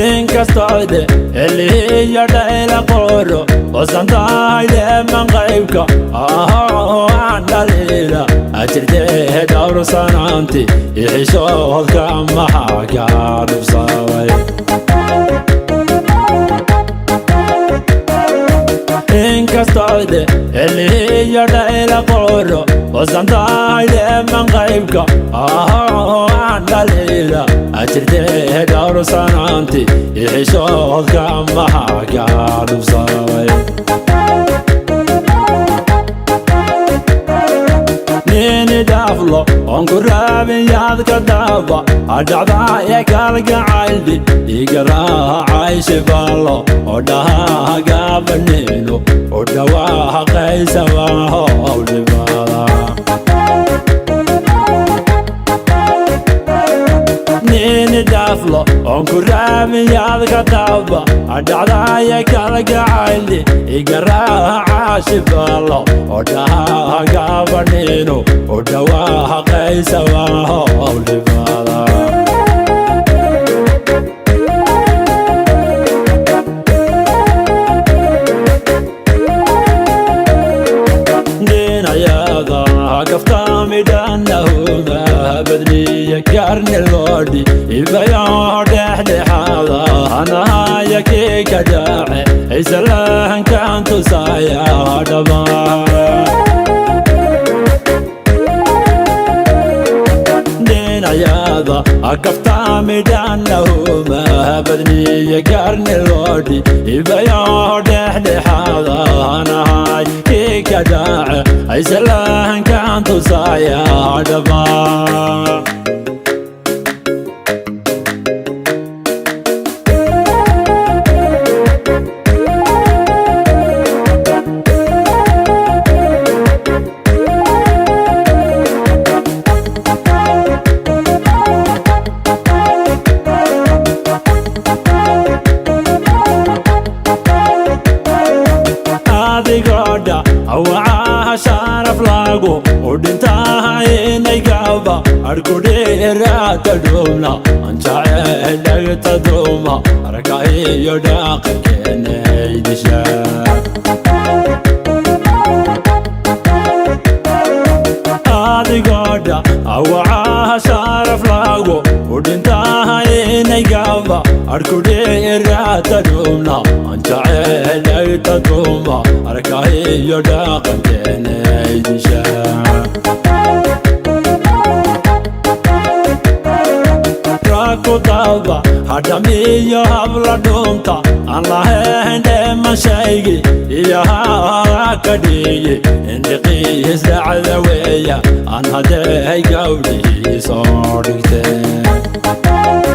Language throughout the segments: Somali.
Inkastooyde xilliyo dhayla qoro osantayde man qaybka aan dhaliila ajirtee dhowrsanaanti ixishoodka maxaa kaa dhubsaday? Inkastooyde xilliyo dhayla qoro osantayde man qaybka aan dhaliila ajirtee dhowrsanaanti ixishoodka maxaa kaa dhubsaday? Nini dhaaflo oon ku raabin yaadka daaba adhacdaaya kalgacayldi iga raacay shibaallo oo dhaha gaabanino oo dhawaaha qaysabaho dhibada. Nini dhaaflo oon ku raabin yaadka daaba adhacdaaya kalgacayldi iga raaca shibaallo oo dhaha gaabanino oo dhawaaha qaysabaho dhibada. Dhinayada kaftamidhanahuma badniya karni loodhi ibayo dhexdhexaada anahaya kii ka dhace isalahankan tusaya dhaba. Dhinayada kaftamidhanahuma badniya karni loodhi ibayo dhexdhexaada anahay kii ka dhace isalahankan tusaya dhaba. Adigoodha wacaha sharaf lagu u dhintaha inay gaba arkudheeraata dhumna anjacedhagta duma arka iyo dhaqankeenaydisha. Adigoodha wacaha sharaf lagu u dhintaha inay gaba arkudheeraata dhumna anjacedhagta duma arka iyo dhaqankeenaydisha. Rakudaba hadhamiyo habla dhunta aan lahayn dheemashaygi iyo haa ka dhiigi indhiqiis dhacda weeya aan haddee gawdhihii soo dhigteen.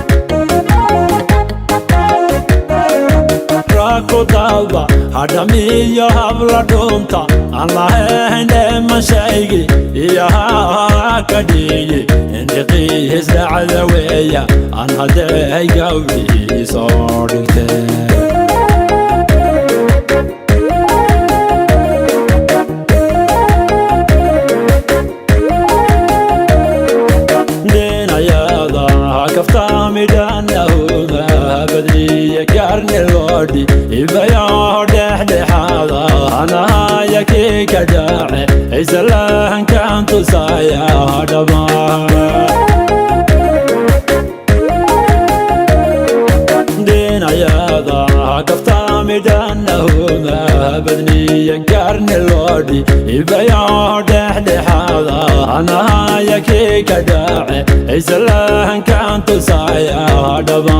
Rakudaba hadhamiyo habla dhunta aan lahayn dheemashaygi iyo haa ka dhiigi indhiqiis dhacda weeya aan haddee gawdhihii soo dhigteen. Dhinayada kaftamidhanahuma badniya karni loodhi ibayo dhexdhexaada anahaya kii ka dhace isalahankan tusaya dhaba. Dhinayada kaftamidhanahuma badniya karni loodhi ibayo dhexdhexaada anahaya kii ka dhace isalahankan tusaya dhaba.